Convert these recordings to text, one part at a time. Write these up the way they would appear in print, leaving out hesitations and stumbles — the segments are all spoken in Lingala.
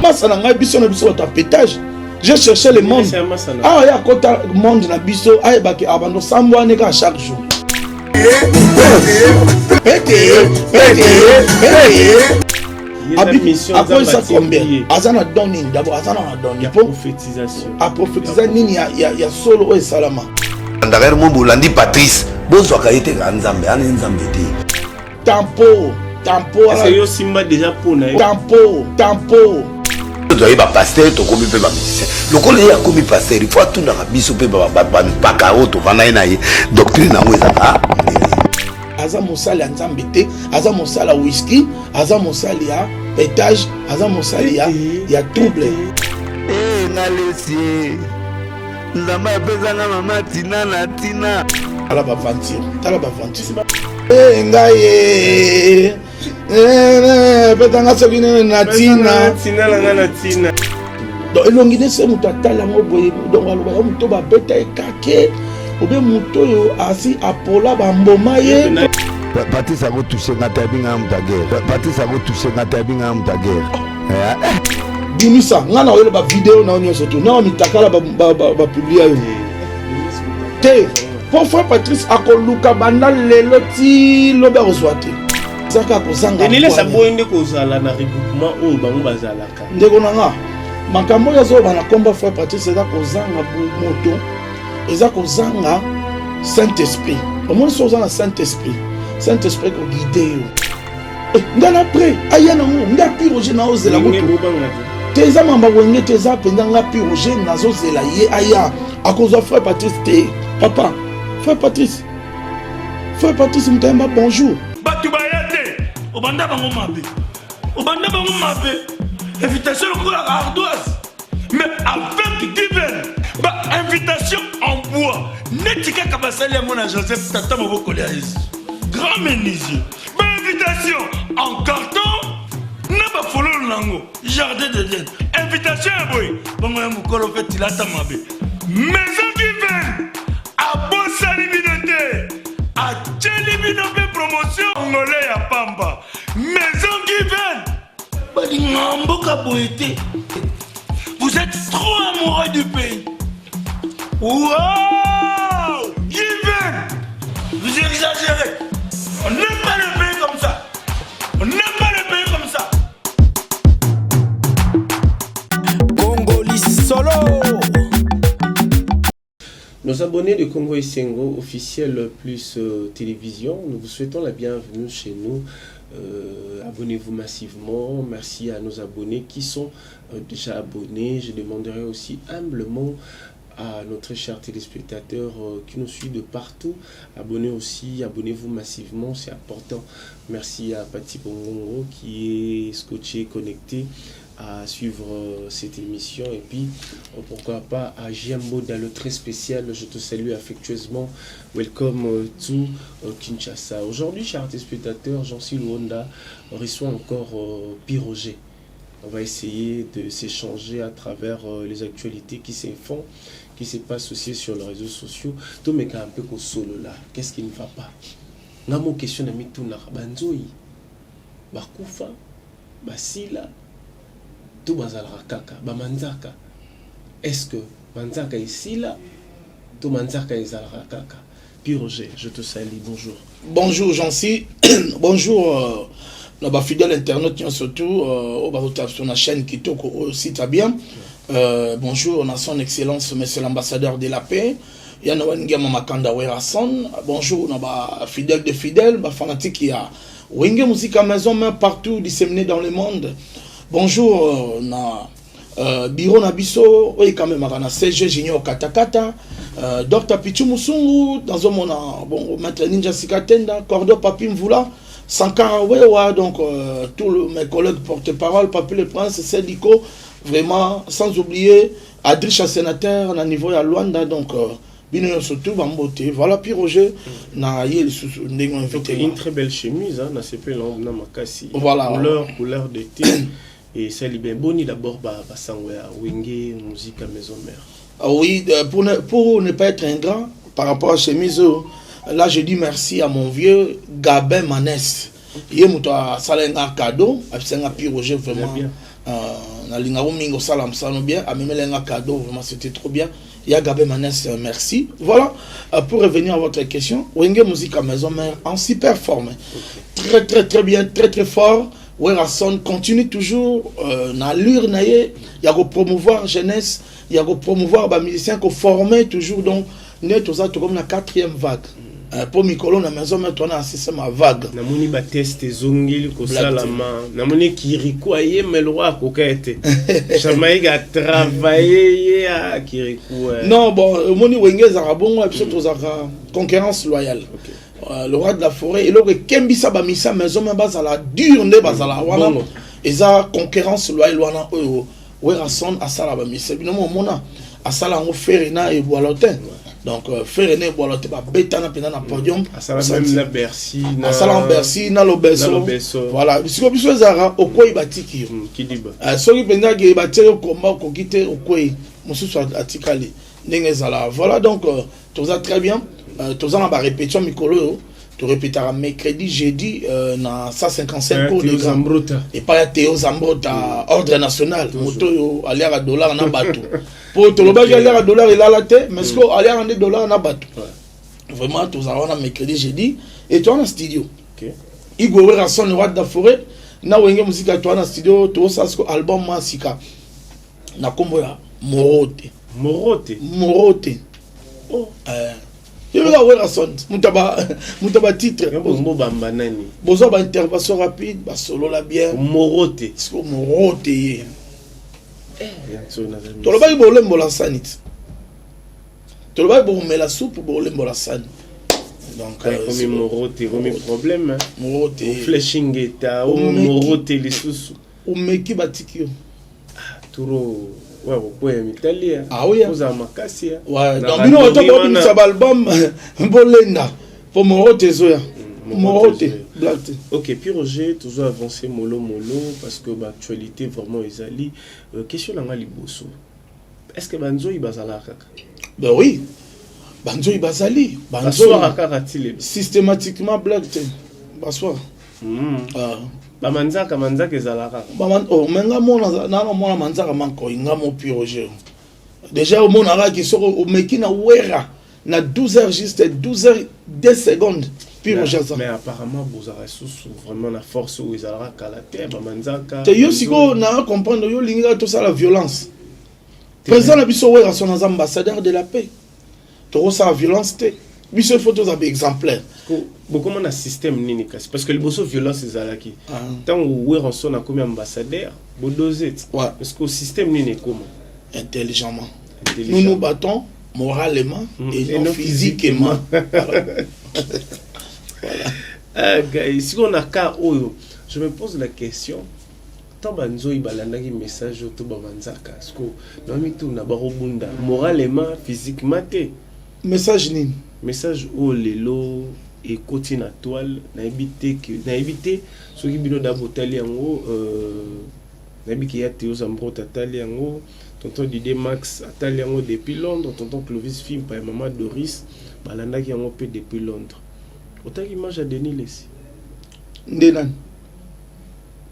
Masa na ngai, biso na biso bato ya petage. J'ai cherché le monde. Awa ye akota monde na biso, ayebaki abando sambwane kaka chaque jour. Pete, pete, pete. Akweyisa combien? Aza na don nini d'abord? Aza na don nini po aprofetisa nini ya solo oyo esalama? Ndakari mo bolandi Patrice, bozwaka ye te kaka Nzambe ana ye Nzambe te. Tampo, tampo. Yo simba déjà po na ye. Tampo, tampo. Toyei bapasteur, tokomi mpe bamusicien. Lokola ye akomi pasteur, il faut atunaka biso mpe bampaka oyo tovanda ye na ye, doctrine yango ezaka ndenge. Aza mosali ya Nzambe te, aza mosali ya whisky, aza mosali ya pétage, aza mosali ya trouble. Ee, nalesi Nzambe apesanga mama tina na tina. Tala baventure, tala baventure. E ngai petanga soki nini na tina. Tina na ngai na tina. Donc elongi nde se moto atali yango boye, donc alobaka moto babeta ye kake obe moto oyo asi apola bamboma ye. Patrice akotouche nga te, abingaka moto ya guerre. Patrice akotouche nga te, abingaka moto ya guerre. Bimisa nga na oyela bavideo na yo nyonso to na mitakala bapublia yo te, mpo frère Patrice akoluka banda lelo ti lobi, akozwa te. Eza kaka kozanga. Enelesa boye nde kozala na regroupement oyo bango bazalaka. Ndeko na nga, makambo oyo azoloba na komba frère Patrice eza kozanga moto, eza kozanga saint esprit Omoni, so oza na saint esprit, saint esprit koguide yo. Nga na prêt aya nango, nga Pi Roger naozela kutu te. Eza mamba Wenge te, eza mpenza nga Pi Roger nazozela ye aya. Akozwa frère Patrice te, papa. Frère Patrice, frère Patrice moto ayamba bonjour. Bato baya te, obanda bango mabe, obanda bango mabe. Invitation lokola ardoise, mais avec Given, ba invitation en bois neti kaka basali yango na Joseph, tata mobokoli ya Yesu, grand menuisier. Ba invitation en carton na bafololo nango, jardin d'Eden. Invitation ya boye bongo ya mokolo mpe tilata mabe. Maison Given abosani bino te, atieli bino mpe promotion ngole ya pamba. Maison Given balinga mboka boye te. Vous êtes trop amoureux du pays. Wow! Given, vous exagérez. On n'aime pas le pays comme ça, on n'aime pas le pays comme ça. Congoli solo. Nos abonnés de Congo Essengo officiel plus télévision, nous vous souhaitons la bienvenue chez nous. Abonnez-vous massivement. Merci à nos abonnés qui sont déjà abonnés. Je demanderai aussi humblement à nos très chers téléspectateurs qui nous suivent de partout, abonnez aussi, abonnez-vous massivement, c'est important. Merci à Pati Bongongo qui est scotché, connecté à suivre cette émission et puis pourquoi pas à Giambo le très spécial, je te salue affectueusement. Welcome to Kinshasa. Aujourd'hui, chers téléspectateurs, Jean-Cy Luanda reçoit encore Pi Roger. On va essayer de s'échanger à travers les actualités qui se font, qui se passent aussi sur les réseaux sociaux. Tout mais un peu solo là. Qu'est-ce qui ne va pas? Ngamo question na mituna banzoi bakufa, basila to bazalaka kaka bamanzaka? Est-ce que manzaka esila to manzaka ezalaka kaka? Pi Roger, je te salue, bonjour. Bonjour Jancy, bonjour na bafidèle internaute nyonso surtout oyo bazotala biso na chaîne kitoko oyo site bien. Bonjour na son excellence monsieur l'ambassadeur de la paix yana Wangiama Makanda Werason. Bonjour na bafidèle de fidèle, bafanatique ya Wenge Musica Maison Mère partout disséminé dans le monde. Bonjour na bureau na biso oyo ekamemaka na CG Junior Katakata, Dr Pichu Musungu, nazomona bon maître Ninja Sikatenda, Cordo Papi Mvula, Sankara Wewa, donc tous mes collègues porte-parole, Papi le Prince, Sediko, vraiment, sans oublier Adricha sénateur na niveau ya Luanda, donc bino nyonso tout bambote. Voilà, Pi Roger na ye lisusu ndenge invité. Une très belle chemise, hein, na sepeli na makasi. Voilà. Couleur d'été et ça bien. Boni d'abord ba basango ya Wenge Musica Maison Mère? Ah oui, pour ne pas être ingrat par rapport à chemise, là je dis merci à mon vieux Gabin Manès. Ye moto asala nga cadeau, apesa nga Pi Roger, vraiment nalingako mingi osala mosala bien. Amemela nga cadeau, vraiment c'était trop bien. Ya Gabé Manès, merci. Voilà, pour revenir à votre question, Wenge Musique à Maison Mère en super forme, très très très bien, très très fort. Werrason continue toujours na allure na ye ya promouvoir jeunesse, ya promouvoir ba musicien, ko former toujours. Donc nde toza, tokomi na quatrième vague po mikolo na Maison Mère towana na système ya vague. Namoni batest ezongeli kosalama, namoni Kiriku ayema eloko akoka ete Jamaïque atravaille ye ya Kiriku. Non, bon, omoni, Wenge ezalaka bongo, biso tozalaka concurrence loyale. Le roi de la forêt, eloko ekembisa bamisa Maison Mère bazala dur nde bazala wana, eza concurrence loyale wana oyo Werrason asala bamisa. Bino mo omona asala yango, Ferre na ebwalo te. Donc Ferre na ebwalo te, babetana mpenza na podium. Asala même na Bercy. Asala Bercy na Lobeso. Voilà, sikoyo biso ezalaka okwei, batiki yo. Kidiba. Soki mpenza ke batie yo komba, okoki te, okwei, mosusu atikali ndenge ezala. Voilà, donc toza très bien, toza na barépétition mikolo oyo, torépétaka mercredi, jeudi na 155 cours de grand epai ya Théo Zambrota, ordre national, moto oyo aliaka dollar na bato. Po tolobaki aliaka dollar elala te, mais siko aliaka nde dollar na bato. Vraiment, tozala wana mercredi, jeudi et toza na studio. Igwe Werrason, le roi de la forêt, na Wenge Musika, toza na studio, tozosala siko album mwa sika na nkombo ya Morote. Morote? Morote. Oh. Yebeka Werrason, moto batitre. Bobamba nani? Bozwa baintervention rapide, basolola bien. Morote. Siko Morote ye, tolobaki bolembola sani ti, tolobaki bokomela supu, bolembola sani. Donc ekomi Morote, ekomi problème. Morote. Flashing eta o Morote lisusu. Omeki, batiki yo. Turo wa kokwea mitali. Ah oui. Ozala makasi. Ouais, donc bino oto bobimisa baalbum, bolenda po Morote ezoya. Morote, blague te. Ok, puis Roger, toujours avancé mollo mollo parce que baactualité vraiment ezali. Question nanga liboso, est ce que banzoi bazalaka kaka? Ben oui, banzoi bazali. Baswaka kaka ti lelo? Systématiquement, blague te, baswaka. Ah. Bamanzaka, manzaka ezalaka kaka? Oh, me nga mona nana mona manzaka mankoi, nga mo Pi Roger déjà omonakaki soki omeki na Wera na 12 heures, juste 12 heures 2 secondes, Pi Roger aza. Mais apparemment bozalaka lisusu vraiment na force oyo ezalaka kala te, bamanzaka. Te, yo sikoyo na comprendre, yo olingi kaka tosala violence. Président na biso Werrason aza ambassadeur de la paix, tokosala violence te. Biso il faut tozala baexemplaire. Bokoma na système nini kasi? Parce que liboso violence ezalaki, ntango Werrason akomi ambassadeur, bodose ti. Parce que système nini ekoma? Intelligemment. Nous nous battons moralement et non physiquement. Voilà. Ah, sikoyo na cas oyo, je me pose la question, ntango banzoi balandaki message oyo to bamanzaka, siko na mituna, bakobunda moralement, physiquement te? Message nini? Message oyo lelo ekoti na toile, nayebi te, nayebi te soki bino da botali yango. Nayebi ke ya Théo Zambrot atali yango, tonton Dide Max atali yango depuis Londres, tonton Clovis Fimpa ya mama Doris balandaki yango mpe depuis Londres. Otaki image ya Denis Lesi? Nde nani?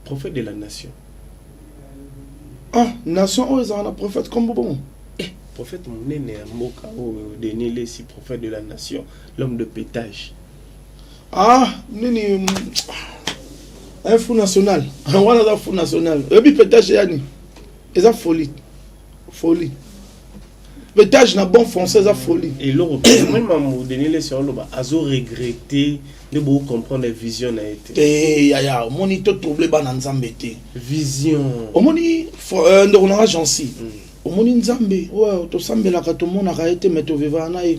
Prophète de la nation. Ah, nation oyo ezalaka na prophète kombo bongo? Eh, prophète monene ya mboka oyo, Denis Lesi, prophète de la nation, l'homme de pétage. Ah, nini, un fou national wana, aza fou national. Oyebi pétage yani eza folie, folie. Pétage na bon français eza folie. Eloko mambo Denis Lesi oloba, azo regretter nde bocomprendre vision na ye te. Te yaya, omoni, to trouble bana Nzambe te. Vision. Omoni, ndeko nanga Jansi, omoni, Nzambe oyo tosambelaka, tomonaka ye te, me tovivaka na ye.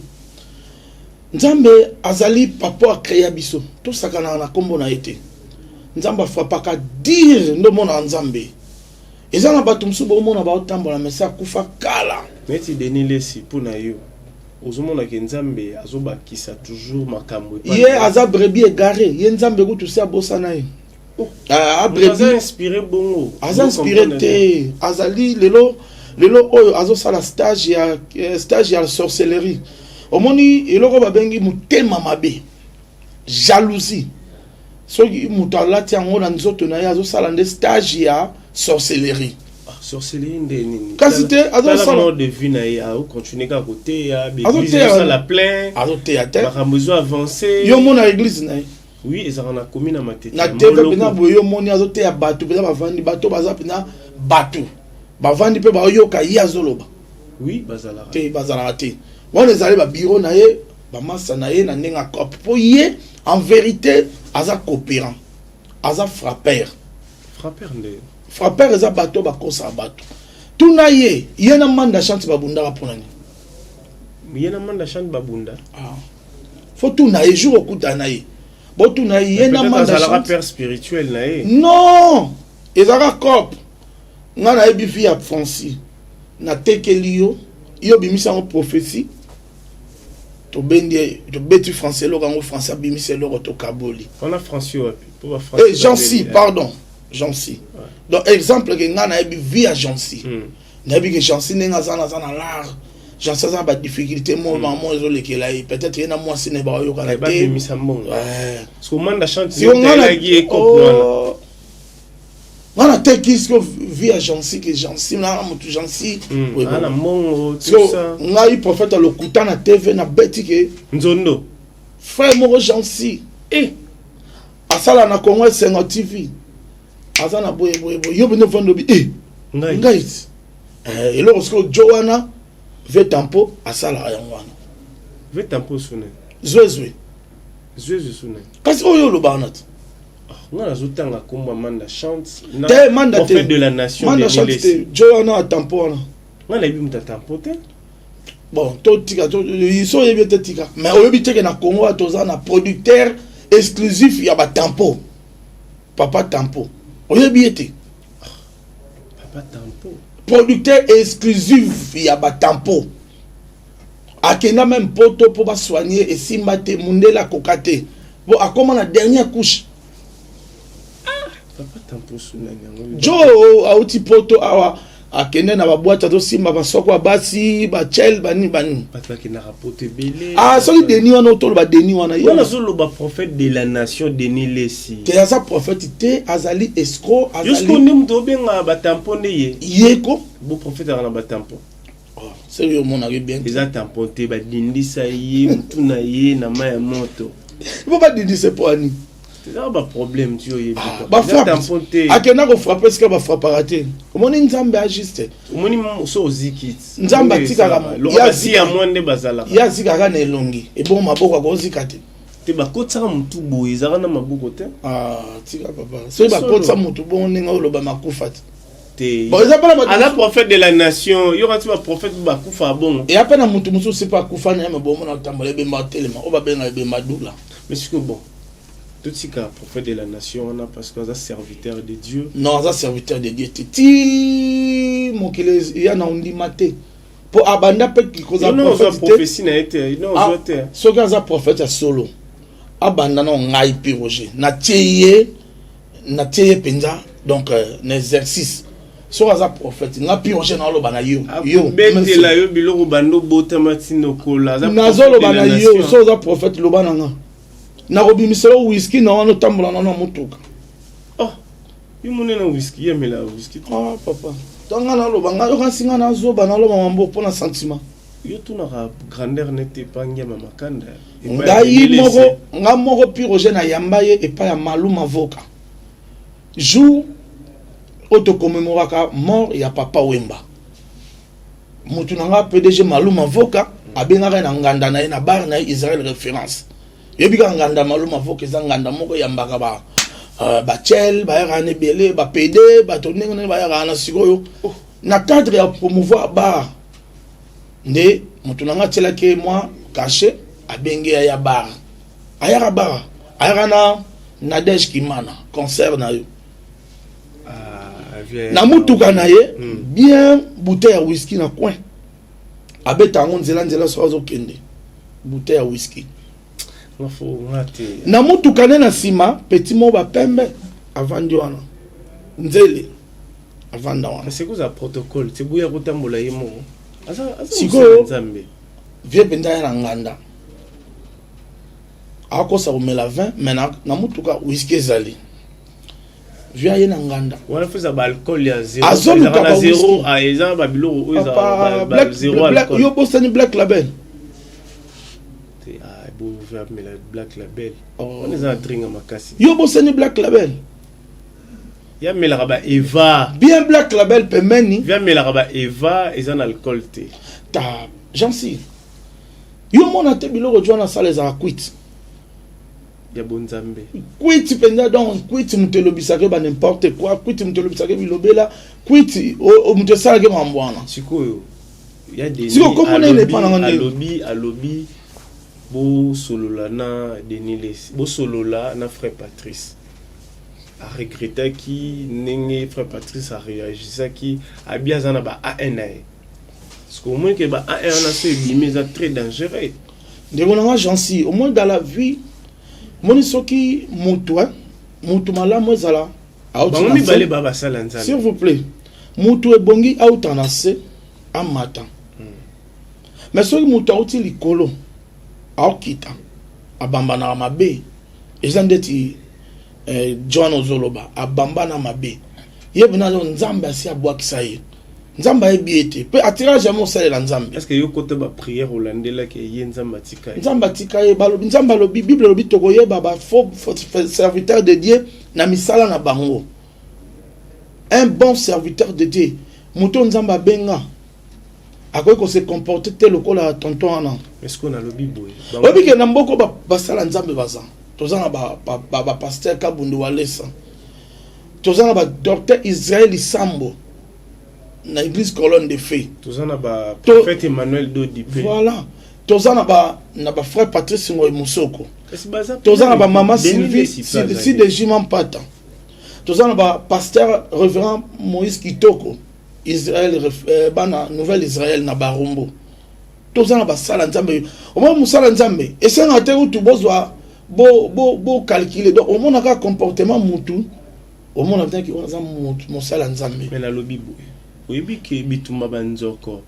Nzambe azali papa, acréa biso, tosakanaka na nkombo na ye te. Nzambe afrapaka dire nde omonaka Nzambe. Eza na bato mosusu bomona baotambola, mese akufa kala. Neti Denis Lesi, mpo na yo ozomonake Nzambe azobakisa toujours makambo? Ye aza brebis égaré, ye Nzambe kutu se abosana ye. Ah, aza inspiré bongo? Aza inspiré te, azali lelo lelo oyo azosala stage ya sorcellerie. Omoni eloko babengi motema mabe, jalousie. Soki moto alati yango na nzoto na ye, azosala nde stage ya sorcellerie. Ah, sorcellerie nde nini? Kasi te, azosala mode de vie na ye, aocontinue kaka koteya, baeglise ezosala plein. Azoteya te. Makambo ezo avance. Yo mona église na ye? Oui, ezalaka na komi na Matete. Na TV mpena boye, yo moni azoteya bato mpenza, bavandi, bato baza mpenza, bato bavandi mpe baoyoka ye azoloba? Oui, bazalaka. Te, bazalaka te. Wana ezali babureau na ye, bamasa na ye na ndenge akope, mpo ye en vérité aza coopérant, aza frappeur. Frappeur nde? Frappeur eza bato bakosaka bato. Tuna ye, ye na Manda Chante babundaka mpona nini? Ye na Manda Chante babunda? Ah. Faut tuna ye, jour okutana na ye, botuna ye, ye na Manda Chante. Père spirituel na ye? Non, ezalaka cope. Ngai nayebi vie ya Francis. Natekeli yo, yo obimisi yango prophétie. Tobendi, tobeti français eloko yango, français abimisi eloko, tokaboli. Wana Francis wapi? Eh, Jancy, pardon, Jancy. Donc exemple ke ngai nayebi vie ya Jancy. Nayebi ke Jancy ndenge aza na, aza na l'art. Jancy aza na badifficulté mo mamo ezolekela ye, peut-être ye na mwasi na ye baoyokana te. Babimisa mbongo. Manda Chante. Nga nateki siko vie ya Jancy, ke Jancy na motu Jancy. Na mbongo. Ngai prophète alokuta na TV, nabeti ke nzondo. Frère moko Jancy asala na Congo Esengo TV, aza na boye boye boye. Yo bino ovandi, obi e ngai ti eloko sikoyo jo wana ve tampo asalaka yango wana. Ve tampo sune? Zwezwe. Zwezwe sune? Kasi oyo olobaka na ti. Nga nazotanga kombo Manda Chante. Te, Manda te. Prophète de la nation. Manda Chante te, jo wana atampo wana. Nga nayebi moto atampo te. Bon, totika. So oyebi ete, tika. Mais oyebi teke na Congo wana toza na producteur exclusif ya batampo, Papa Tampo, oyebi ye te? Papa Tampo? Producteur exclusif ya batampo. Akenda même Poto mpo basoigne, esimba te. Mundele akoka te po akóma na dernière couche. Papa Tampo sunani yango? Jo auti Poto awa, akende na baboîte, azosimba basoko ya basi, bachel, banini banini. Bato bakendaka Poto ebele. Ah, soki Denis wana, otoloba Denis wana. Wana azoloba prophète de la nation Denis Lesi. Te, aza prophète te, azali escroc. Yo siko nde moto obenga batampo nde ye? Yeko. Boprophète aka na batampo. Soki omonaki bien. Eza tampon te, badindisa ye mutu na ye na mai ya moto. Po badindisa po ani? Eza baproblème ti oyebi. Tampon te. Akenda kofrappe esika bafrappaka te. Omoni, Nzambe ajuste. Omoni, so oziki. Nzambe atikaka. Basi ya mwa nde bazalaka. Ye azikaka na elongi, ebongo maboko akozika te? Te, bakotisaka motu boye, ezalaka na maboko te. Tika papa, soki bakotisa motu bongo ndenge oloba, makufa te. Te. Bon, eza mpona bato. Aza prophète de la nation. Yoka ti baprophète bakufa bongo. Eya mpe na motu mosusu mpe akufa na ye, me bomona otambola, ebemba otelema, oyo babenga ebemba dula. Mais sikoyo, bon, totika prophète de la nation wana parce que aza serviteur de Dieu. Non, aza serviteur de Dieu te. Ti mokili ya na ondima te, mpo abanda mpe kozala prophète te. Prophétie na ye te, non, ozwa te. Soki aza prophète ya solo, abanda na ngai mpe Roger, natie ye mpenza donc na exercice. Soki aza prophète, nga mpe Roger naoloba na yo. Yo betela yo biloko bando botama ntina okola. Nazoloba na yo, soki oza prophète, loba na nga, nakobimisela whisky na wana, otambola nano na motuka. Oh, yo monene, whisky yamela whisky. Ah papa, to nga naloba, nga yokanisi nga nazoba, naloba mambo mpo na sentiment. Yo tunaka grandeur nete epangi ya mamakanda. Ngai moko, nga moko pi Roger, nayamba ye epai ya Malu Mavoka jour oyo tokomemoraka mort ya Papa Wemba. Motu na nga PDG Malu Mavoka abengaka ye na nganda na ye, na bar na ye Israel Référence. Yebi kaka nganda Malu Mavoka, eza nganda moko eyambaka ba bachel, bayaka na ebele, bapede, bato ndenge ndenge bayaka na. Sikoyo na cadre ya promouvoir bar nde moto na nga atielaki mwa cachet, abenge ya ya bar, ayaka bar, ayaka na Nadege Kimana, concert na yo na mutuka na ye bien, bouteille ya whisky na coin, abeta yango nzela nzela soki azokende, bouteille ya whisky na mutuka nde na nsima, petit moko bapembe avandi wana, nzele avanda wana. Sikoza protocole te, boya kotambola ye moko. Sikoyo vie mpenza ya na nganda. Akosa komela 20, mais na motuka whisky ezali. Vieux aye na nganda. Wana fo eza baalcool ya zéro. Azoluka Ezalaka na ba zéro. whisky. Ah, eza na babiloko oyo Papa, ezalaka zéro alcool. Yo bosani Black Label? Te, ah, bo amela Black Label. Oh. Wana eza na dringa makasi. Yo bosani Black Label? Ya amelaka ba Eva. Bien, Black Label pembeni. Vieux amelaka ba Eva, eza na alcool te. Ta Jansi, yo mona te, biloko jo wana asala ezalaka kwiti. Ya bonzambe. Kwiti mpenza. Donc kwiti moto elobisaka ba n'importe quoi, kwiti moto elobisaka bilobela, kwiti moto esalaki mambo wana. Sikoyo ya Denis Sikoyo komona alobi- ele epa nanga ndenge. Alobi bosolola na Denis Lessie, bosolola na frère Patrice. Aregretaki ndenge frère Patrice aréagisaki, abi aza na ba an na ye, parce que omoni ke ba an wana so ebimi, eza très dangereux. Ndeko nanga Jansi, au moins dans la vie, moni soki motu, hein, motu malamu ezala auti Bango na se. mibale ba basala Nzambe. S'il vous plaît, motu ebongi auta na se amata, mais soki motu auti likolo aokita, abambanaka mabe. Eza ndeti John ozoloba abambana mabe. Ye mpena Nzambe asi abwakisa ye, Nzambe ayebi ye te mpe atira jamais osalela Nzambe. Est ce que yo kota baprière olandelaki ye, Nzambe atika ye? Nzambe atika ye. Balobi, Nzambe alobi, Bible elobi tokoyeba bafaux serviteur de Dieu na misala na bango. Un bon serviteur de Dieu, moto oyo Nzambe abenga, akoki kose comporter te lokola tonton wana. Est ce que nalobi boye? Oyebi ke na mboka basala Nzambe baza, toza na bapasteur Kabundu Walesa, toza na badocteur Israel Isambo na église Colonne de Feu. Toza na baprophète Emmanuel Dodi pe. Voilà, toza na bafrère Patrice Ngoy Mosoko. Kasi baza Toza na bamama Denis Sylvie Lessie pe azali. Sideji Mampata, toza na bapasteur révérend Moïse Kitoko Israël, bana Nouvelle Israël na Barumbu. Toza na basala Nzambe. Omona mosala Nzambe esengaka te kutu bozwa bocalcule. Donc omonaka comportement mutu, omona mpenaki oyo aza motu mosala Nzambe. Me nalobi boye, oyebi ke bitumba banzoko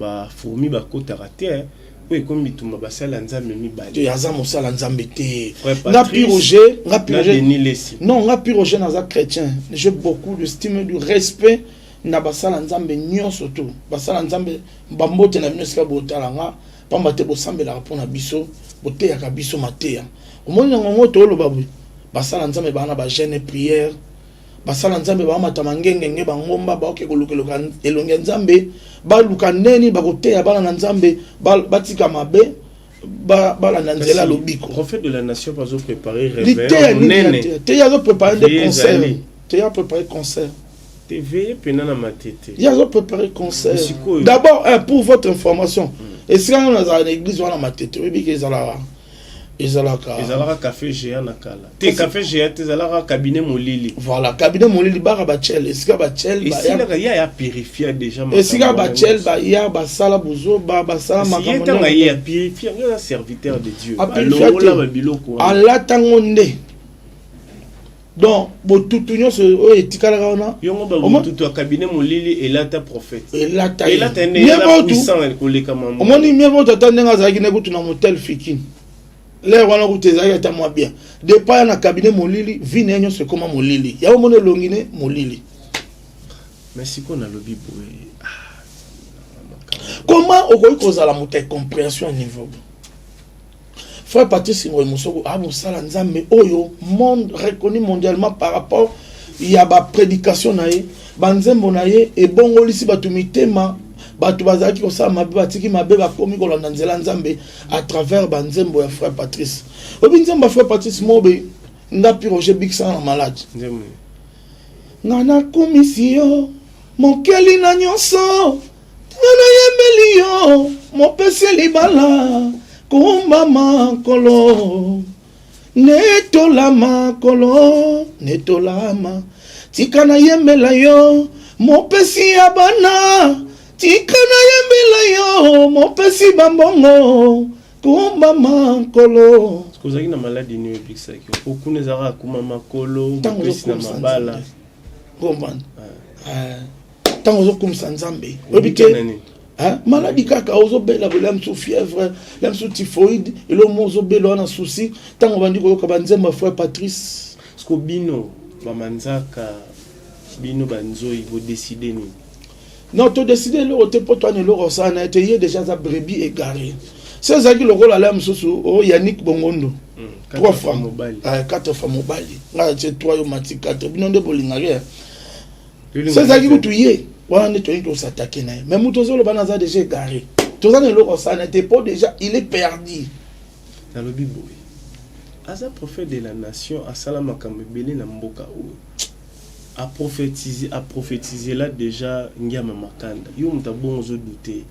bafourmi bakotaka te, eh? Oyo ekomi bitumba basala Nzambe mibale. Te, aza mosala Nzambe te. Frère Nga Patrice, Piroger, nga na Piroger. Denis Lessie. Non, nga Piroger naza chrétien, j'ai beaucoup d'estime et du respect na basala Nzambe nyonso. To basala Nzambe, bambote na bino esika botala nga, pamba te bosambelaka mpona biso, boteyaka biso mateya. Omoni nango ngo tooloba boye, basala Nzambe baa na bajeûne, prière. Basala Nzambe baamata mangengenge, bangomba, baoke kolukeluka elongi ya Nzambe, baluka ndeni bakoteya bana na Nzambe batika mabe, balanda nzela ya lobiko. Prophète de la nation bazo préparer Liteya réveil nini? monene. Te, ye azopréparé nde Veille concert. ezali. Te, ye apréparé concert. Te, veille mpena na Matete. Ye azopréparé concert. Sikoyo. D'abord, hein, pour votre information, esika ngo nazala na église wana Matete, oyebi ke ezalaka Ezalaka café géant na kala te, café géant te, ezalaka cabinet molili. Voilà, cabinet molili, baka bachel, esika bachel. Esilaka ye aya purifia déjà. Esika bachel baya basala bozoba, basala ye makambo. Ntango aye ya purifia ngo, aza serviteur de Dieu. Apurifia alongola te. babiloko wana. Alatango nde, donc botutu nyonso oyo etikalaka wana. Yongo babututu ya cabinet molili elata prophète. Elata ye. Elata nde Mieux eza vaut puissant koleka mama. Omoni, mieux vaut ata ndenge azalaki ne kutu na motel Fikine, lere wana kutu ezalaki ata mwa bien. Départ ya na cabinet molili, vie na ye nyonso ekóma molili. Yango omoni elongi ne molili. Mais sikoyo nalobi boye, ah, Comment okoki kozala moto ya compréhension ya niveau frère Patrice Ngoy Mosoko, abosala Nzambe oyo monde reconnu mondialement par rapport ya baprédication na ye, banzembo na ye ebongolisi bato mitema, bato bazalaki kosala mabe batiki mabe, bakomi kolanda nzela Nzambe à travers banzembo ya frère Patrice. Oyebi nzembo ya frère Patrice mobe nga Pi Roger bikisanga na maladi? Nzembo. Nga nakumisi yo, mokeli na nyonso, nga nayembeli yo, mopesi libala. Kumbama Nkolo, netolama Nkolo, netolama. Tika nayembela yo, mopesi ya bana. Tika nayembela yo, mopesi bambongo. Kumbama Nkolo. Ozalaki na maladi nini oyebikisaki okuna? Ezalaka akuma makolo. Ntango mopesi na ozokumisa mabala. Nzambe, comprendre, ntango ozokumisa Nzambe, oyebi Obika te. na nini? Hein? Maladi kaka ozobela boye, la mosusu fièvre, la mosusu typhoïde, eloko moko ozobela wana, souci. Ntango obandi koyoka banzembo ya frère Patrice. Siko bino bamanzaka, bino banzoi, bodécider nini? Non, todécider eloko te, mpo towana eloko osala na ye te. Ye déjà aza brebis égaré. Se ezalaki lokola ala mosusu o Yannick Bongondo. Trois fois. Mobali. Quatre fois mobali. Ngai atie trois, yo mati quatre. Bino nde bolingaki. Se ezalaki kutu ye wana nde toyei tosatake na ye. Mais moto ozoloba na aza déjà égaré, toza na eloko osala na ye te, mpo déjà il est perdu. Nalobi boye, aza prophète de la nation, asala makambo ebele na mboka oyo, aprophétise, aprophétise la déjà Ngiama Makanda. Yo moto abongo ozodouter?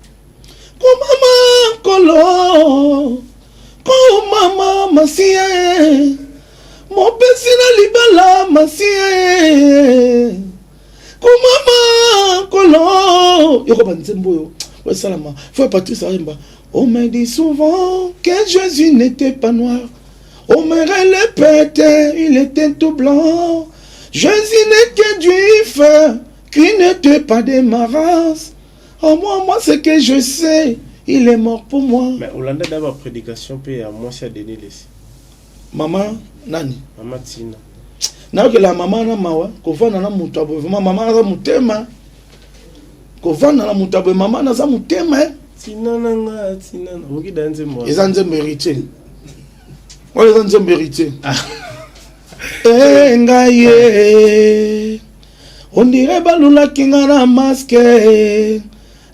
Komama nkolo, komama Masiya ye, mopesi na libala, Masiya ye, komama nkolo. Yoko banzembo oyo esalama, frère Patrice ayemba. On me dit souvent que Jésus n'était pas noir. On me répète, il était tout blanc. Jésus n'était juif, qui n'était pas de ma race. Oh, moi, moi, ce que je sais, il est mort pour moi. Mais olanda da baprédication mpe ya mwasi ya Denis Lesi? Mama nani? Mama Tina. Nayokela mama na mawa. Kovanda na moto aboye, vraiment, mama naza motema. Kovanda na moto aboye, mama naza motema, eh. Tina na nga, tina na oki da nzembo wana. Eza nzembo Héritier oyo, eza nzembo Héritier. E ngai ye, on dirait balulaki nga na masque.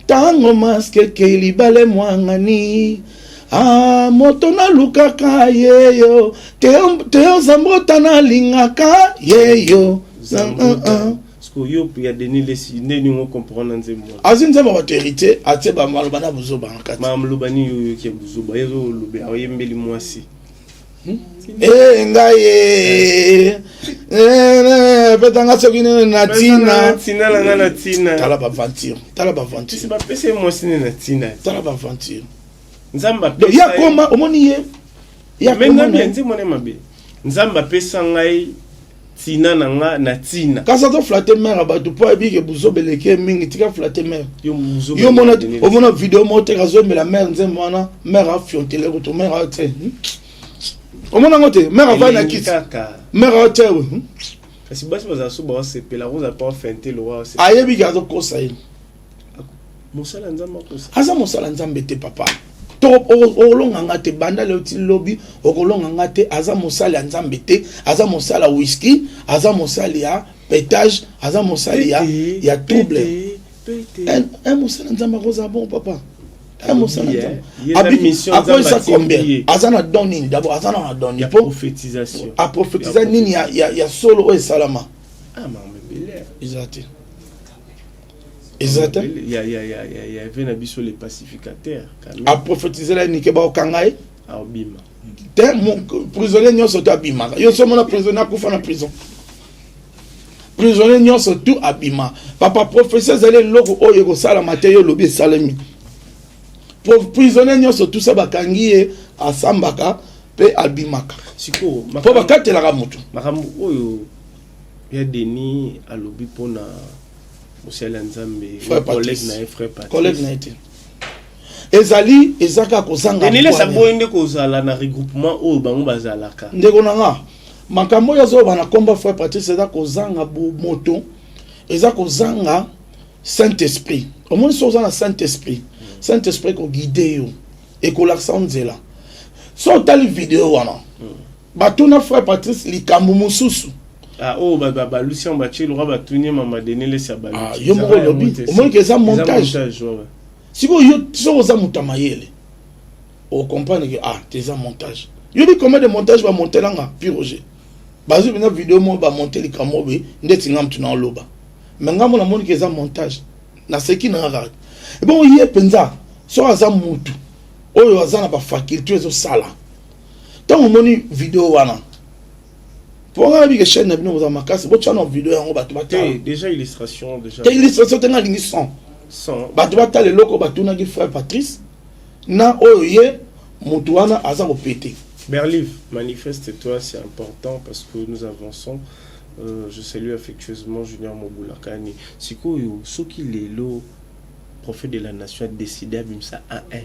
Ntango masque ekei, libala emwangani. Ah, moto nalukaka yeyo, Teo Zambota, nalingaka yeyo. Zambota. Parce yo ya Denis Lesi, nde nini ocomprendre nzembo wana? Azwi nzembo bato Héritier, atie bamaloba na bozoba na kati. Maloba nini oyoki ya buzoba? Ye azolobe, ayembeli mwasi. E ngai ye, petanga soki nini na ntina. Ntina na nga na ntina. Tala baventure, tala baventure. Tisi bapesa ye mwasi nde na ntina. Tala baventure. Nzambe. Donc ye akoma, omoni ye, ye me akoma nzambe ya nzembo ne mabe. Nzambe apesa ngai ntina na nga na ntina. Kasi azoflatter mare ya bato mpo ayebi ke buzoba eleki ye mingi. Tika flatter mare. Yo buzoba. Yo omona, omona video moko te, azoyembela mare nzembo wana, mare afiontele kutu, mare atie. Omona yango te, mare avai na kiti. Kaka. Mare atie we. Kasi basi bazala so baosepela, kozala mpe ofente lokwa. Ayebi ke azokosa ye. Mosala ya Nzambe akosa? Aza mosala Nzambe te, papa. To okolonga nga te. Banda leo ti lobi, okolonga nga te. Aza mosali ya Nzambe te. Aza mosali ya whisky, aza mosali ya pétage, aza mosali ya trouble. Un mosali ya Nzambe akozala bon, papa? Un mosali ya Nzambe akoyesa combien? Aza na don nini d'abord? Aza na don nini? Po prophétisation. Aprophétisa nini ya solo oyo esalama? Ah, makambo ebele. Eza te, eza te. Ya ve na biso le pacificateur. Aprophétisela nike, baokanga ye. Aobima. Te, prisonnier nyonso to abimaka. Yo so omona prisonnier akufa na prison? Prisonnier nyonso tu abima, papa. Prophétie ezali eloko oyo ekosalama te, yo olobi esalemi. Prisonnier nyonso tusa bakangi ye, asambaka mpe abimaka. Sikoyo mpo bakatelaka motu. Makambo oyo ya Denis alobi mpona mosali ya Nzambe, collègue na ye, frère Patrice. Collègue na ye te, ezali, eza kaka kozanga. Denis Lesi aboyi nde kozala na regroupement oyo bango bazalaka. Ndeko na nga, makambo oyo azoloba na komba frère Patrice eza kozanga moto, eza kozanga saint esprit Omoni, so oza na saint esprit, saint esprit ekoguider yo, ekolakisa yo nzela. So otali video wana, batuna frère Patrice likambo mosusu. Ah, oyo balusi yango, batie lokwa batuni mama Denis Lesi. Ah, yo moko olobi, omoni ke eza montage. Sikoyo yo, soki oza moto ya mayele, ocomprendre ke ah, te, eza montage. Yobi combien de montage bamontelanga pi Roger? Bazwi mpenza video moko, bamonte likambo boye ndeti nga mutu na oloba, mais nga mo namoni ke eza montage. Naseki na nga kaka. Ebongo ye mpenza, soki aza mutu oyo aza na bafaculté ezosala, ntango omoni video wana, mpo nga nayebi ke chaîne na bino kozala makasi, botya na video yango, bato batala. Déjà illustration déjà. Te, illustration te, nga alingi son. Son. Bato batala eloko batunaki frère Patrice na oyo ye motu wana aza kopete. Berlive, manifeste-toi, c'est important parce que nous avançons. Je salue affectueusement Junior Mobulakani. Sikoyo, soki lelo. Prophète de la nation a décidé abimisa A1.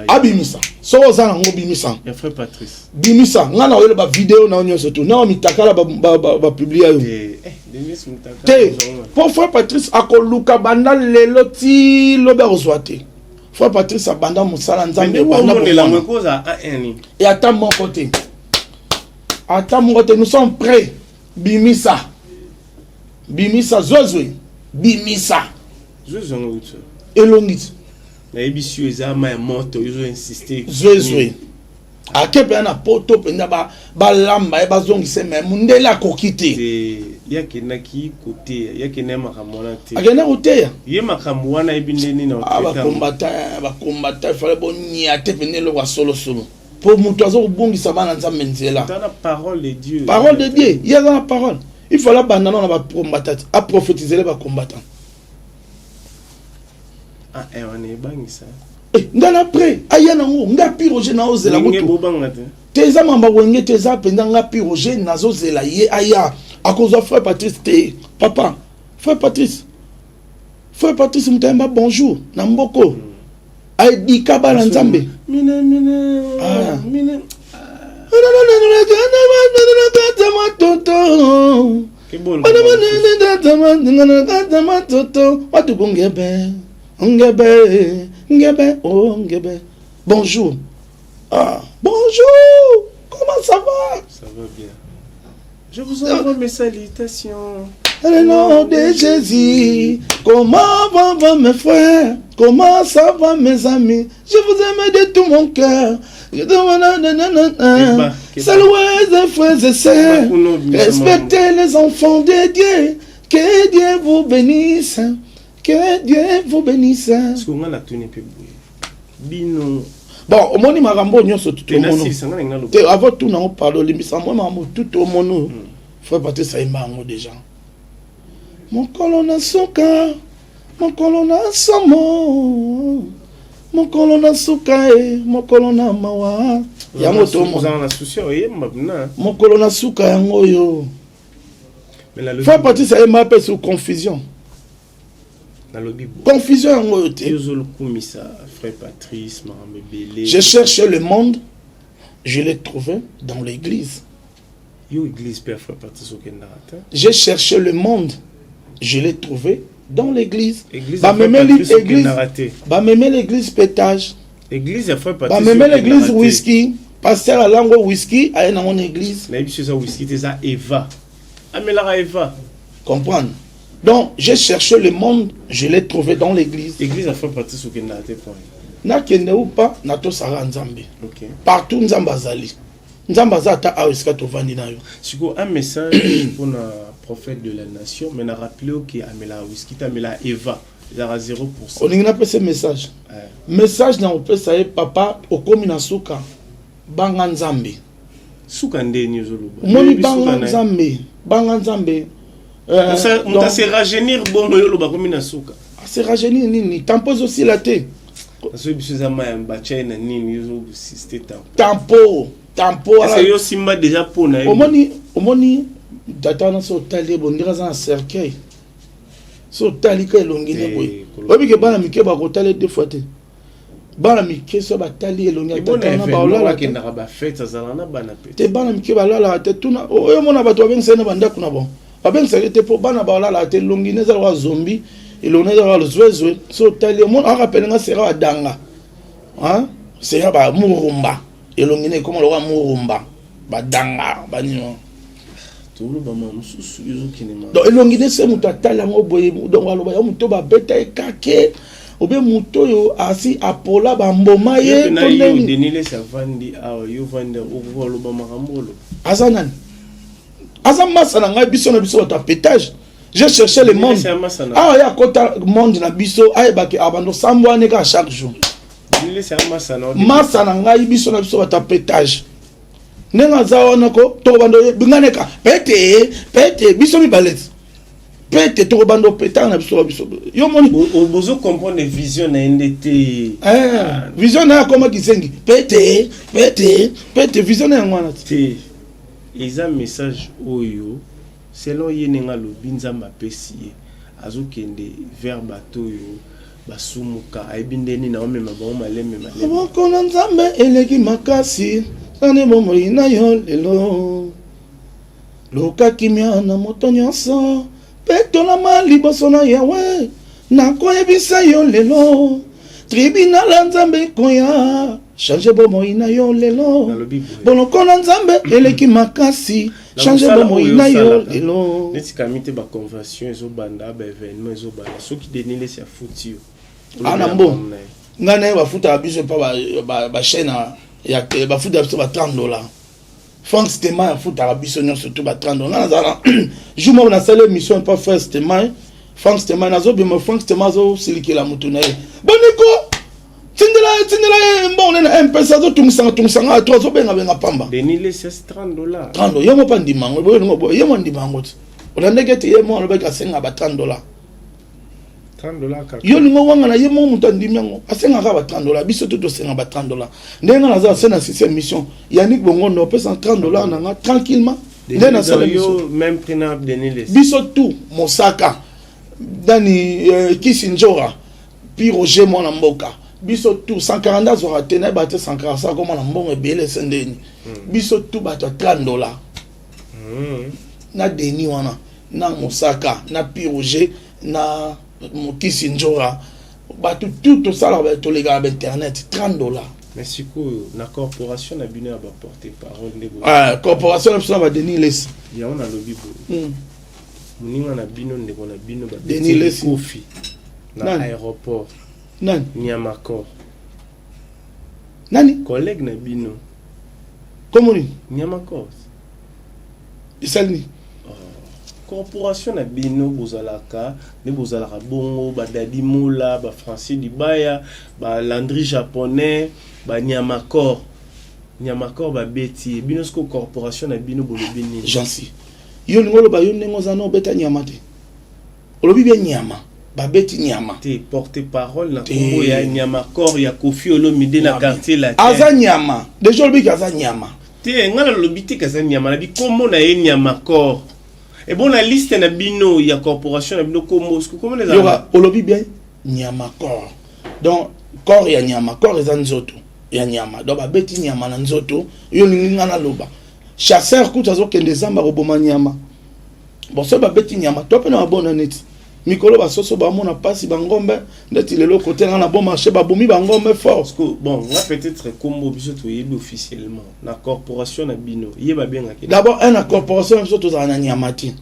Abimisa, soki oza nango, bimisa. Ya frère Patrice. Bimisa, ngai na oyela bavideo na yo nyonso tu na mitakala bapublier yo. Eh, eh, Denis Mutaka. Te, mpo frère Patrice akoluka banda lelo ti lobi, akozwa te. Frère Patrice abanda mosala Nzambe banda omonela bomwana. Yango ekozala A1 ni. E ata moko te, ata moko te. Nous sommes prêts. Bimisa, bimisa, zwezwe, bimisa. Zwezwe yango uti? Elongi ti. Nayebisi yo, eza ma ya moto, yo ozo-insister. Zwezwe ake mpenza na poto mpenza, balamba ye, bazongisa, me mundele akoki te. Te, ye akendaki koteya, ye akende ya makambo wana te. Akenda koteya. Ye makambo wana ayebi nde nini. Ah, bakombata, bakombata, efale bonia te mpenza eloko ya solosolo, mpo moto aza kobungisa bana Nzambe nzela. Tala, parole de Dieu. Parole de Dieu, ye aza na parole. Il fallait abanda nano na bakombata te, aprophétisele bacombattant. Ah, eh, wana ebangisa. Eh, nga na prêt, aya nango. Nga Pi Roger naozela. Ndenge kutu bobanga te. Te, eza mamba wenge te, eza mpenza nga Pi Roger nazozela ye aya. Akozwa frère Patrice te, papa. Frère Patrice, frère Patrice moto ayemba "Bonjour" na mboko, aedika bana Nzambe. Mine mine. Ah. Mine. Toto. Kebolo. Matuku ngebe ngebe ngebe, oh ngebe, bonjour, ah, bonjour, comment ça va? Ça va bien, je vous envoie mes salutations. Le nom de Jésus, comment va, va mes frères? Comment ça va, mes amis? Je vous aime de tout mon cœur. Je Keba, keba. Saluez les frères et sœurs. Kuno, Respectez les enfants de Dieu. Que Dieu vous bénisse. Que Dieu vous bénisse. Parce nga natuni mpe boye bino. Bon, omoni makambo nyonso te tutu omono. Nasilisa, nga na Te, avant tout nango, pardon, olimbisa moi, makambo tutu omono. Frère Patrice ayemba yango déjà. Mokolo na suka, mokolo na somo, mokolo na suka e, mokolo na mawa. Yango tomona. Ozala na souci oyemba na. Mokolo na suka yango oyo. Mais nalobi Frère Patrice ayemba mpe sur "Confusion". Nalobi boye. "Confusion" yango oyo te. Yo ozolukumisa frère Patrice makambo ebele. J'ai cherché le monde, je l'ai trouvé dans l'église. Yo, église mpe ya frère Patrice okendaka te. J'ai cherché le monde, je l'ai trouvé dans l'église. Église ya frère Bamemeli Patrice église, okendaka te. bamemeli église pétage. Église ya frère Patrice Bamemeli okendaka église te. whisky. Pasteur alango whisky, aye nango na église. Nayebi so eza whisky te, eza eva, amelaka eva. Comprendre? Donc, j'ai cherché le monde, je l'ai trouvé dans l'église. Église ya frère Patrice okendaka te, point. Nakende ou pas, natosaka Nzambe. Ok. Partout Nzambe azali. Nzambe aza ata awa esika tovandi na yo. Sikoyo un message mpona prophète de la nation, mais na rappele oke amelaka whisky te, amelaka eva, ezalaka 0. Olingi napesa message? Eh. Message na kopesa ye: papa, okomi na suka, banga Nzambe. Suka ndeni ozoloba? Omoni, Oyebi suka banga na ye. Nzambe, banga Nzambe. Moto Donc, ase rajeunir bongo, yo oloba komi na suka. Ase rajeunir nini? Tampo ezosila te. Nasoki biso eza mai ya batya ye na nini, ozosiste tampo. Tampo, tampo wana. Ese yo simba déjà mpo na ye. Omoni, omoni tata wana, so otali ye bondenge aza na cercueil, so otali ka elongi ne Eh, boye, koloba. oyebi ke bana mike bakotala ye deux fois te. Bana mike so batali elongi ya ebona tata wana, événement baolala te. akendaka bafete, azalaka na bana pe. Te, bana mike balalaka te. Tuna oyo omona bato babengisa ye na bandako na bango, babengisaka ye te mpo bana balalaka te. Elongi ne eza lokola zombi, elongi ne eza lokola lozwezwe. So otali, omona akapelenga sera badanga sera bamurumba, elongi ne ekoma lokola murumba, badanga banini wana. Toloba ma mosusu, ezokende ma. Donc elongi ne se moto atali yango boye, donc aloba ya moto babeta ye kake obe moto oyo asi apola bamboma ye na to yo. ndeni. Denis Lesi avandi awa, yo vandi, okoka oloba makambo oloba? Aza nani? Aza masa na ngai. Biso na biso bato ya pétage. J'ai cherché le monde. Denis Lesi ya masa na Awa ye akota monde na biso, ayebaki abando sambo wana kaka chaque jour. Denis Lesi ya masa na Masa na ngai, biso na biso bato ya pétage. Ndenge aza wana ko, tokobanda binganeka pete pete, biso mibale ti pete, tokobanda opetaka na biso biso yo moni. Bozo comprendre vision na ye nde te. Eh, vision na ye akoma kizengi, pete pete pete, vision na yango wana ti. Te, eza message oyo selon ye ndenge alobi, Nzambe apesi ye, azokende vers bato oyo. Basumuka, ayebi nde nini aomema bango malembe malembe. Maboko na Nzambe eleki makasi, sani bomoi na yo lelo. Luka kimia na moto nyonso, petolama liboso na Yawe. Nakoyebisa yo lelo, tribunal ya Nzambe ekoya, change bomoi na yo lelo. Nalobi boye. Boloko na Nzambe eleki makasi, Na change mosala bomoi oyo na yo osalaka, lelo. Neti kami te, baconvention ezobanda, baévénement ezobanda, soki Denis Lesi afuti yo, Ah, na olobela mbongo. makambo na ye. Ngai na ye, bafutaka biso mpa bachaîne ya tele, bafutaka biso ba 30 $. Frank Stemay afutaka biso nyonso tu ba 30 $. Ngai nazala jour moko, nasali émission mpa frère Stemay, Frank Stemay. Nazobima, Frank Stemay azosilikela motu na ye: "Boniko, tindela ye, tindela ye mbongo nde na M-Pesa." Azotungisanga tungisanga to azobengabenga pamba. Denis Lesi asi 30 $. 30, ye mo mpa ndima yango boye, olingo boye, ye mo ndima yango ti olandaki ete ye mo alobaki asenga ba 30 $. 30 $ kaka. Yo olingo wanga na ye moko, moto andimi yango, asengaka ba 30 $. Biso to tosenga ba 30 $. Ndenge nga naza se na sisi émission, Yannick Bongondo opesa 30 $ na nga tranquillement nde nasala émission. Yo même prix na Denis Lesi. Biso tout, Mosaka, dani Kisi Njora, pi Roger mwana mboka, biso tout. 140 azwaka te, nayeba te 140 akoma na mbongo ebele se ndeni. Biso tout bato ya 30 $. Na Deni wana, na Mosaka, na pi Roger, na Mokisi Njora, bato tout tosalaka, tolekaka bainternet, 30 $. Mais sikoyo na corporation na bino ya baporte parole nde Ah, corporation na biso na baDenis Lesi. Yango nalobi boye, moninga na bino, ndeko na bino, Denis babeti Lesi. Kofi na Nani? aéroport. Nani? Nyamakor. Nani? Collègue na bino. Kombo nini? Nyamakor. Esali nini? Corporation na bino, bozalaka nde bozalaka bongo, badadi Mola, bafrancis Dibaya, balandry japonais, banyamakor. Nyamakor babeti ye bino. Siko corporation na bino bolobi nini? Jansi, yo olingi oloba, yo ndenge oza na obeta nyama te, olobi bien nyama, babeti nyama. Te, porte parole na Te. kombo ya Nyamakor ya Kofi Olomide na Quartier Latin. Aza nyama déjà, olobiki aza nyama. Te, ngai nalobi te kaza nyama, nabi kombo na ye Nyamakor. Ebo na liste na bino ya corporation na bino, kombo siko kombo na ezala. Yoka, olobi bien nyama corps, donc corps ya nyama, corps eza nzoto ya nyama, donc babeti nyama na nzoto. Yo olingi nga naloba chasseur kutu azokende zamba koboma nyama. Bon, soki babeti nyama to mpe na babona neti mikolo basoso bamona mpasi, bangombe ndeti lelo kote nga na bon marché, babomi bangombe fort. Parce que bon, nga peut-être kombo biso toyebi officiellement na corporation na bino, ye babengaki. D'abord un, na corporation na biso tozala na nyama te.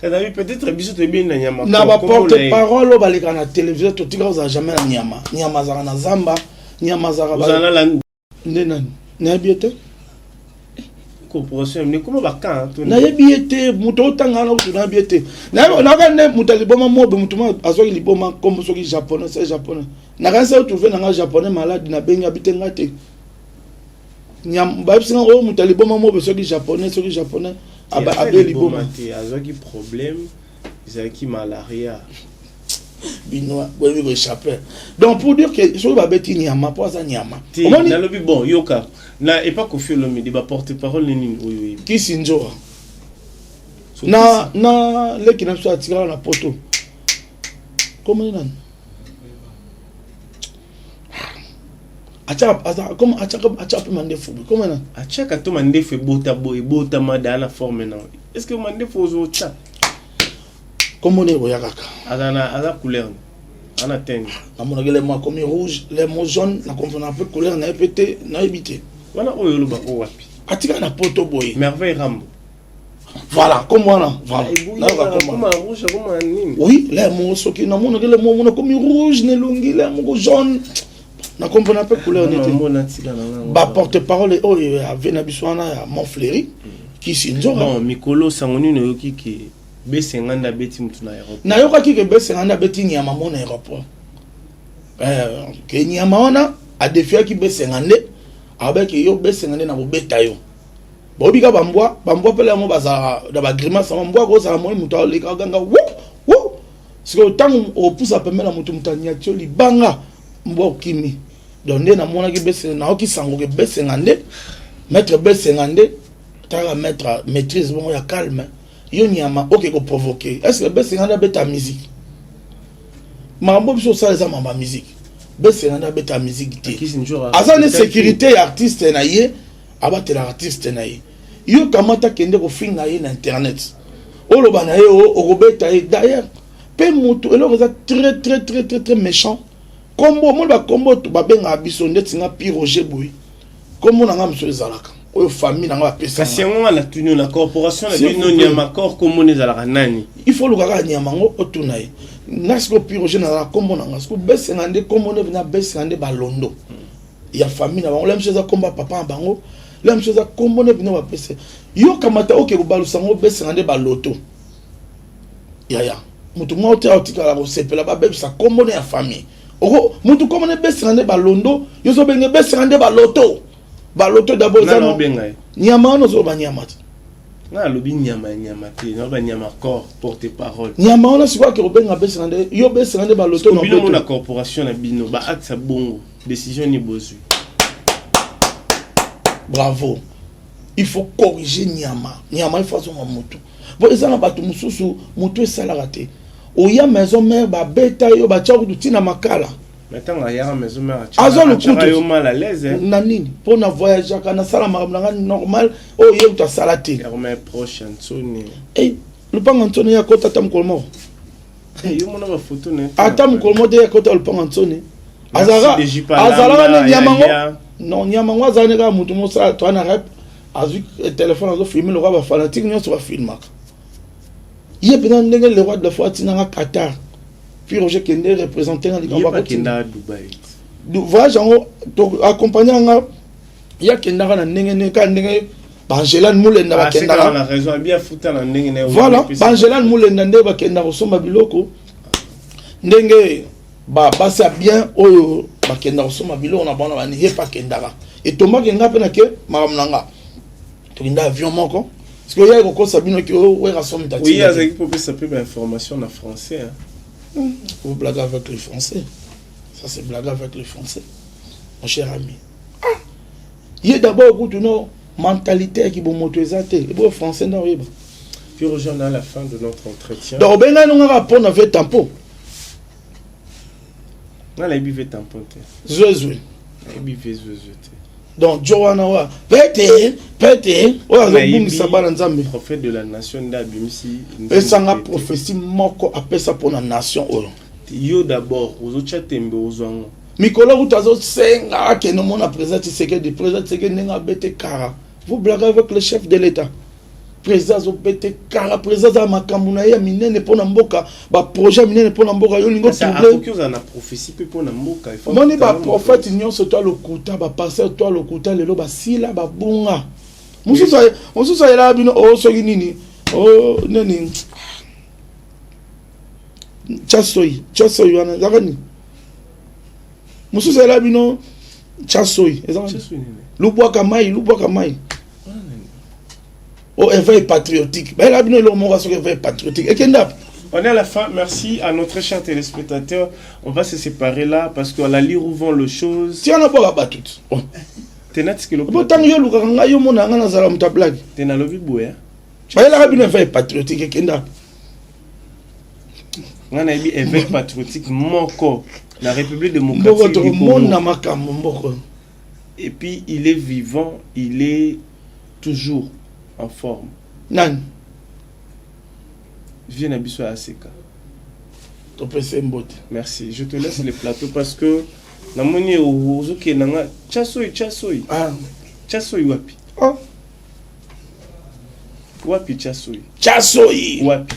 Kasi peut-être biso toyebi na nyama. Na baporte parole oyo baleka na télévision, totika kozala jamais na nyama. Nyama azalaka na zamba, nyama azalaka ozala na nde nani, nayebi ye te. Corporation ne koma bakan to. Nayebi ye te, moto otanga wana kutu nayebi ye te. Nayoka nde moto ya liboma mobe, moto mo azwaki liboma, nkombo soki japonais, se japonais. Nakanisi otrouve nanga japonais malade, nabengi abi te, nga te. Bayebisi nga oyo moto ya liboma mobe, soki japonais, soki japonais abe liboma. Te, azwaki problème, ezalaki malaria. Bino boyebi koéchappe. Donc pour dire que soki babeti nyama mpo aza nyama. Te. Omoni. Nalobi bon, yoka, na epa Kofi Olomide, baporte parole nini oyo oyebi? Kisi Nzoka na leki na biso atikala na poto, komoni nani atiaka comme atiaka mpe mandefu, koma nani? Atiaka to mandefu ebota bo ebotama daa na forme na. Est ce que mandefu ozotya? Kombo nde ekoya kaka. Aza na, aza couleur ana tenge. Namonaki le mo akomi rouge, le mo jaune, na comprendre mpe couleur na ye mpe te, nayebi te. Wana oyo olobaka oyo wapi? Atikala na poto boye. Merveille Rambo. Voilà, kombo wana, voilà. Nayoka kombo. Akoma rouge, akoma nini? Oui, le moko soki namonaki le mo mona akomi rouge na elongi, le moko jaune, na comprendre mpe couleur nete. Mona tika na ngango. Baporte parole oyo ave na biso wana ya Montfleury, Kisi Nzoka. Bon, mikolo sango nini oyoki ke Besenga nde abeti mutu na aéroport? Nayokaki ke Besenga nde abeti nyama mo na aéroport. Ke nyama wana adefiaki Besenga nde abaki: "Yo Besenga nde na kobeta yo." Boyebi ka bambwa, bambwa mpele yango bazalaka na bagrimace yango. Mbwa kozala moi, moto aleka aganga wu wu. Sikoyo ntango opusa pembe na moto, moto anyati yo libanga, mbwa okimi. Donc nde namonaki Besenga, nayoki sango ke Besenga nde maître, Besenga nde taka maître maîtrise bongo ya calme. Yo nyama oke koprovoke, est ce que Besenga nde abeta musique? Makambo biso osala eza makambo ya musique. Besenga nde abeta musique te, aza ne sécurité ya artiste na ye, abatela artiste na ye. Yo kamata, kende kofinga ye na internet, oloba na ye okobeta ye. D'ailleurs mpe motu, eloko eza très très très très très méchant, kombo omoni, bakombo babengaka biso ndeti nga Pi Roger boye, kombo na nga mosusu ezalaka oyo famille na nga bapesa. Kasi yango nga natuni, na corporation na bino Nyama Corps, kombo ezalaka nani? Il faut oluka kaka nyama yango, otuna ye. Nga sikoyo Pi Roger nazala kombo na nga. Sikoyo Besenga nde kombo nde na Besenga nde balondo ya famille na bango. La mosusu eza kombo ya papa na bango, la mosusu eza kombo nde bino bapesa. Yo kamata, oke kobalusa yango Besenga nde baloto. Yaya, motu moko te aotikala kosepela babebisa kombo ne ya famille. Oko motu kombo ne Besenga nde balondo, yo ozobenge Besenga nde baloto. Baloto d'abord eza nyama wana, ozoloba nyama te. Nga alobi nyama ya nyama te, naloba Nyama Corps, porte parole. Nyama wana sikoyo ake kobenga Besenga nde, yo Besenga nde baloto. Na bino mona corporation na bino, baacte ya bongo, décision ni bozwi? Bravo, il faut corriger nyama. Nyama, il faut azonga motu. Bo eza na bato mosusu motu esalaka te. Oya Maison Mère, babeta yo, batia kutu ntina makala. Ntango ayaka Maison Mère, azwa lokutu yo mal à l'aise na nini? Mpo na voyageaka, nasala makambo na nga normal, oyo ye kutu asala te. Proche ya Nsoni. Lupanga Nsoni, ye akota ata mokolo moko? Yo mona bafoto na Ata mokolo moko te ye akota lupanga Nsoni. Azalaka ne nyama ngo, non, nyama ngo azala ne kaka motu mosala toa na rep, azwi telefone, azofilme lokola bafanatike nyonso bafilmaka ye mpenza. Ndenge le roi de la forêt atinanga Qatar, puis Roger kende représente nga likambo. Voyage yango accompagne nga, ye akendaka na ndenge ndenge kaka ndenge baangelane Mulenda bakendaka. Voilà, baangelane Mulenda nde bakenda kosomba biloko, ndenge basi ya bien oyo bakenda kosomba biloko na bango na bani, ye mpe akendaka. Etombaki nga mpe nake makambo na nga, tokenda avion moko. Parce que oyaki kokosa bino ki wera somi. Oui, azalaki kopesa mpe bainformation na français, hein. Vous blaguez avec le français, ça c'est blague avec le français, mon cher ami. Ah, ye d'abord kutu no mentalité ya kibomoto eza te, eboyo français nde oyeba. Puis rejoindre à la fin de notre entretien. Donc obengani ngaka mpona ve tampo. Nga nayebi ve tampon te. Zwezwe. Nayebi ve zwezwe te. Donc jo wana wa pete pete oyo azobungisa bana Nzambe. Prophète de la nation nde abimisi. Pesanga prophétie moko apesa mpona nation oyo. Yo d'abord ozotya tembe, ozwango. Mikolo kutu azosenga akende omona président Tshisekedi. Président Tshisekedi ndenge abete kara, vous blaguez avec le chef de l'État. Président azobete kara, président aza makambo na ye ya minene mpona mboka, baprojet ya minene mpona mboka. Yo olingi otourne ozala na prophétie mpe mpona mboka. Omoni, baprophète nyonso to alokuta, bapasteur to alokuta, lelo basila, babunga. Mosusu ayelaka bino o soki nini, o nini, tya soi, tya soi wana ezaka nini. Mosusu ayelaka bino tya soi, ezaka lubwaka mai, lubwaka mai o éveil patriotique. Bayelaka bino eloko moko soki éveil patriotique ekenda. On est à la fin. Merci à nos très chers téléspectateurs. On va se séparer là parce qu'à la lire où vont les choses. Tiens, na boka batut. Tenati. Bo tango yo lukaka ngai, yo mona nga nazala moto ya blague. Tena lobi boya. Bayelaka bino éveil patriotique ekenda. Nga nayebi éveil patriotique moko na République démocratique du Congo. Tokomona makambo mboko. Et puis il est vivant, il est toujours en forme. Nani? Vieux na biso ya Aseka. Topesa mbote. Merci. Je te laisse le plateau parce que namoni ozokende nga tya soi, tya soi. Ah. Tya soi wapi? Oh. Wapi tya soi? Tya soi. Wapi?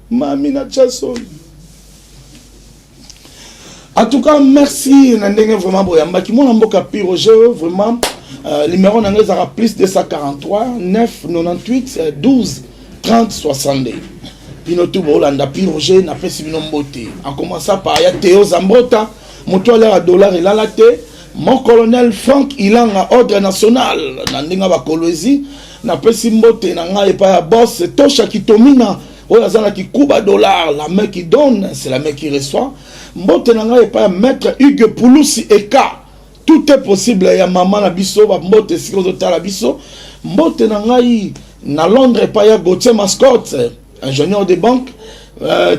Mami na tya soi. En tout cas, merci na ndenge vraiment boyambaki mwana mboka Pi Roger. Vraiment, numéro na ngai ezalaka plus 243 9 98 12 30 62. Bino tu boolanda Pi Roger, napesi bino mbote, en commençant par ya Théo Zambrota, moto aliaka dollar elala te, mon colonel Frank Ilanga, ordre national na ndenge bakolwezi. Napesi mbote na ngai epai ya boss Tosha Kitomina oyo aza na kikuba dollar. La main qui donne, c'est la main qui reçoit. Mbote na ngai epai ya maître Hugues Pulusi eka, tout est possible ya mama na biso. Bambote esika ozotala biso. Mbote na ngai na Londres epai ya Gautier Mascotte, ingénieur de banque.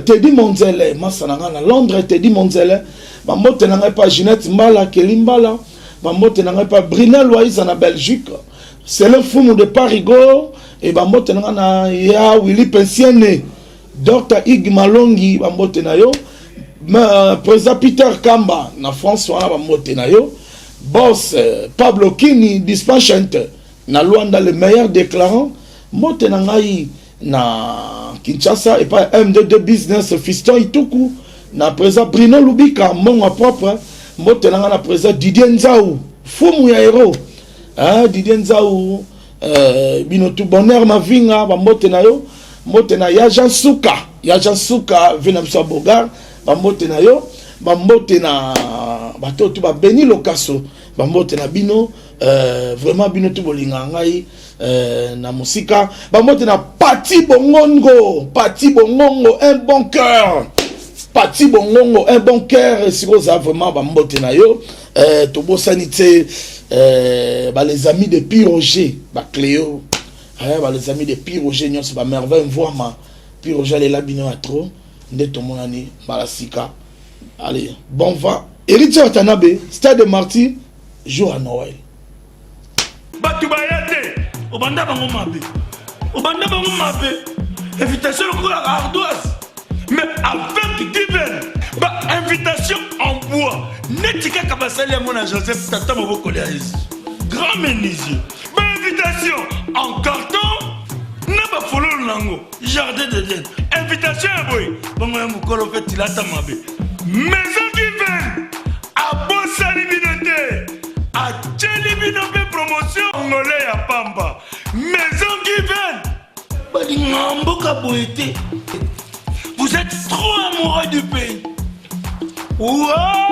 Teddy Monzele, masa na ngai na Londres, Teddy Monzele, bambote na ngai pa Ginette Mbala, Kelly Mbala, bambote na ngai pa Brunel Waiza na Belgique, c'est le fumu de Parigo, et bambote na ngai na ya Willy Pensiene, Dr Ig Malongi, bambote na yo, président Peter Kamba na France wana, bambote na yo, boss Pablo Kini Dispatchent na Luanda, le meilleur déclarant, mbote na ngai na Kinshasa epai M22 Business, Fiston Ituku, na président Bruno Lubika, mbongo propre, mbote na ngai na président Didier Nzau, fumu ya héros, hein, Didier Nzau, bino tu Bonheur Mavinga, bambote na yo, mbote na ya Jean Suka, ya Jean Suka ve na biso ya Bogar, bambote na yo, bambote na bato tu babeni Lokaso, bambote na bino, vraiment bino tu bolingaka ngai na mosika, bambote na Pati Bongongo, Pati Bongongo, un bon cœur, Pati Bongongo, un bon cœur, esika oza, vraiment bambote na yo. Tobosani te ba les amis de Piroger, bacléo, ba les amis de Piroger nyonso, bamerveille Mvwama, Piroger alela bino ya trop. Nde tomonani mbala sika. Allez, bon vent. Héritier Watanabe, Stade de Martyr, jour à Noël. Bato baya te, obanda bango mabe, obanda bango mabe, invitation lokola ardoise, mais avec Given, bainvitation en bois neti kaka basali yango na Joseph, tata mobokoli ya Yesu, grand menuisier, bainvitation en carton na bafololo nango, jardin d'Eden, invitation ya boye bongo ya mokolo mpe tilata mabe. Maison Given abosani bino te, atieli bino mpe promotion ngole ya pamba. Maison Given balingaka mboka boye te. Vous êtes trop amoureux du pays. Wow!